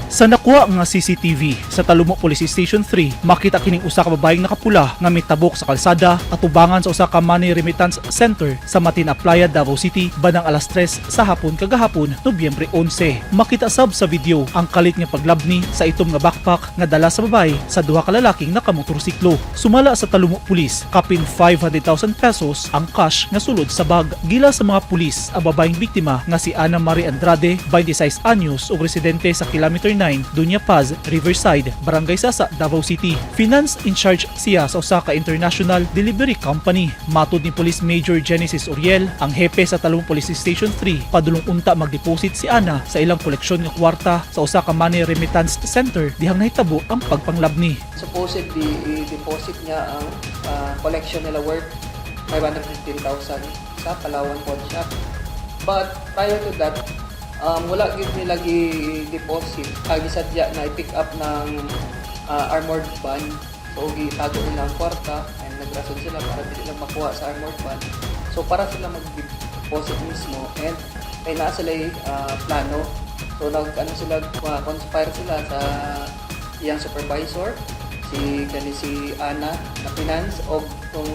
Sa nakuha nga CCTV sa Talomo Police Station 3, makita kining usa ka babaeng nakapula nga mitabok sa kalsada atubangan sa usa ka money remittance center sa Matin Aplaya, Davao City bandang alas 3 sa hapon kagahapon, Nobyembre 11. Makita sab sa video ang kalit nga paglabni sa itom nga backpack nga dala sa babae sa duha ka lalaking nakamotorsiklo. Sumala sa Talomo Police, kapin 500,000 pesos ang cash nga sulod sa bag. Gila sa mga pulis ang babaeng biktima nga si Ana Marie Andrade, 26 anyos ug residente sa Kilometer 9, Dunya Paz, Riverside, Barangay Sasa, Davao City. Finance in charge siya sa usa ka international delivery company. Matod ni Police Major Genesis Uriel, ang hepe sa Talomo Police Station 3, padulong unta magdeposit si Ana sa ilang koleksyon nga kwarta sa usa ka money remittance center dihang nahitabo ang pagpanglabni. Supposedly, i-deposit niya ang collection nila worth 515,000 sa Palawan Pawn Shop. But prior to that, wala gyud nila gi-deposit. Gisadya na i-pick up ng armored van. So gitago nila ang kwarta and nagrason sila para dili lang makuha sa armored van. So para sila mag-deposit mismo and kay naa sila plano. So nag ano sila, conspire sila sa iyang supervisor, si kani si Ana na finance og tong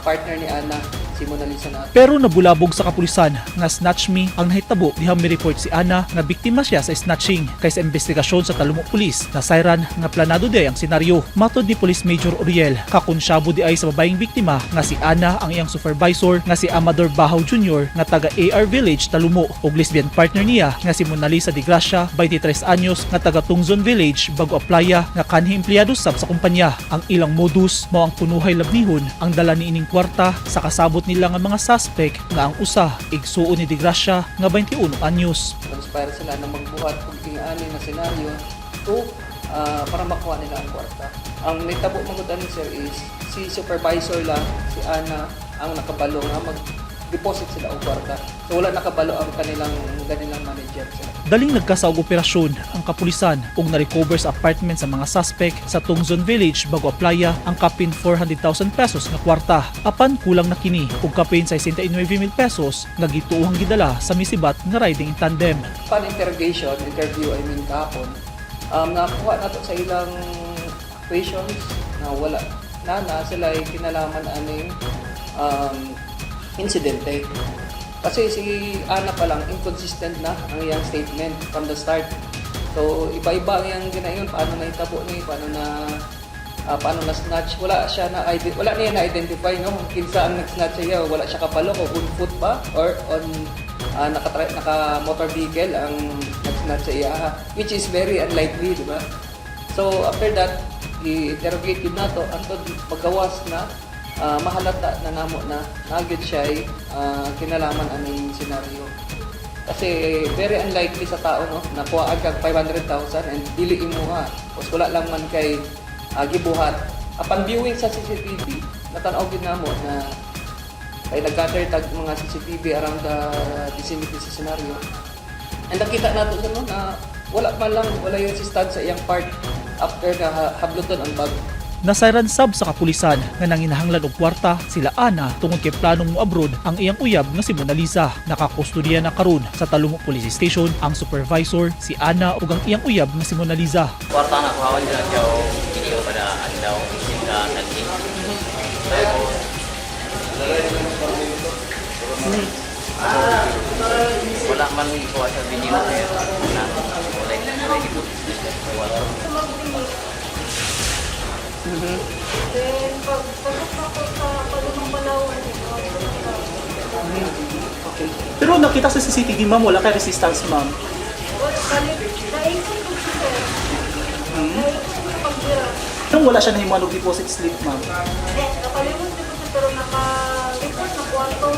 partner ni Ana, si Mona Lisa na. Pero nabulabog sa kapulisan nga snatch me ang nahitabo dihang mi-report si Ana nga biktima siya sa snatching kay sa investigasyon sa Talomo Police nasayran nga planado di ang senaryo. Matod ni Police Major Uriel, kakonsyabo di ay sa babaeng biktima nga si Ana ang iyang supervisor nga si Amador Bahaw Jr. nga taga AR Village, Talomo ug lesbian partner niya nga si Mona Lisa de Gracia, 23 anyos, nga taga Tungzon Village, Bago Aplaya, nga kanhi empleyado sab sa kumpanya. Ang ilang modus mao ang kunuhay labnihon ang dala niining kwarta sa kasabot nila nga mga suspect nga ang usa igsuon ni De Gracia nga 21 anyos. Conspire sila na magbuhat og ingani na senaryo to para makuha nila ang kwarta. Ang nitabo magud ani, sir, is si supervisor lang, si Ana, ang nakabalo nga mag-deposit sila og kwarta. So wala nakabalo ang kanilang kanilang manager, sir. Daling nagkasaog operasyon ang kapulisan ug na-recover sa apartment sa mga suspect sa Tungzon Village, Bago Aplaya ang kapin 400,000 pesos nga kwarta. Apan kulang na kini og kapin 69,000 pesos nga gituohang gidala sa misibat nga riding in tandem. Upon interrogation, interview I mean kahapon, nakuha nato sa ilang questions na wala na na sila ay kinalaman aning insidente. Kasi si Ana pa lang, inconsistent na ang iyang statement from the start. So iba-iba ang iyang ginayon, paano na itabo ni, paano na snatch. Wala niya na identify, no, kung kinsa ang nag-snatch siya. Wala siya kabalo kung on foot ba or on naka naka motor vehicle ang nag-snatch sa iya, which is very unlikely, di ba? So after that, i-interrogate yun nato antod paggawas na mahalata na namo na nagyud siya ay kinalaman aning senaryo. Kasi very unlikely sa tao, no, nakuha kag 500,000 and dili imuha. Tapos wala lang man kay gibuhat. Upon viewing sa CCTV, natanaw gid namo na kay nag-gather tag mga CCTV around the vicinity sa scenario. And nakita nato sa no na wala man lang, wala yung resistance sa iyang part after na habluton ang bag. Nasayran sab sa kapulisan nga nanginahanglan og kwarta sila Ana tungod kay planong mo-abroad ang iyang uyab nga si Mona Lisa. Nakakustodiya na karon sa Talomo Police Station ang supervisor, si Ana ug ang iyang uyab nga si Mona Lisa. Kwarta na kuha nila siya o video kada adlaw sa Sunday. Tapos, wala man kuha sa video pero na wala wala gitu. Wala. Then, pag pagod ako sa Palumang Palawan, eh, Okay. Pero nakita sa CCTV, ma'am, wala kay resistance, ma'am. Wala, balik, naikot ko siya, sir. Naikot ko sa pagbira. Nung wala siya nahimuan og deposit slip, ma'am? Eh, nakalimot ko siya, pero naka-report na kwarto.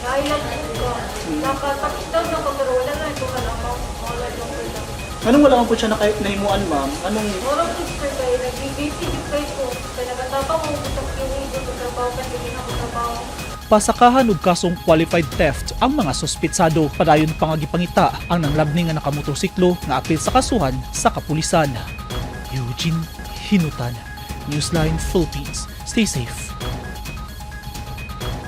Nailag ko. Naka-touchdown ako, pero wala na ito ka lang. Wala lang ko lang. Anong wala man po siya nahimuan, ma'am? Anong Murag ko, sir, kay nag-busy yung kay ko. Kaya nagatabang ako sa QA ko sa trabaho, kasi hindi na ako trabaho. Pasakahan og kasong qualified theft ang mga suspitsado? Padayon pa nga gipangita ang nanglabni nga nakamotorsiklo nga apil sa kasuhan sa kapulisan. Eugene Hinutan, Newsline Philippines. Stay safe.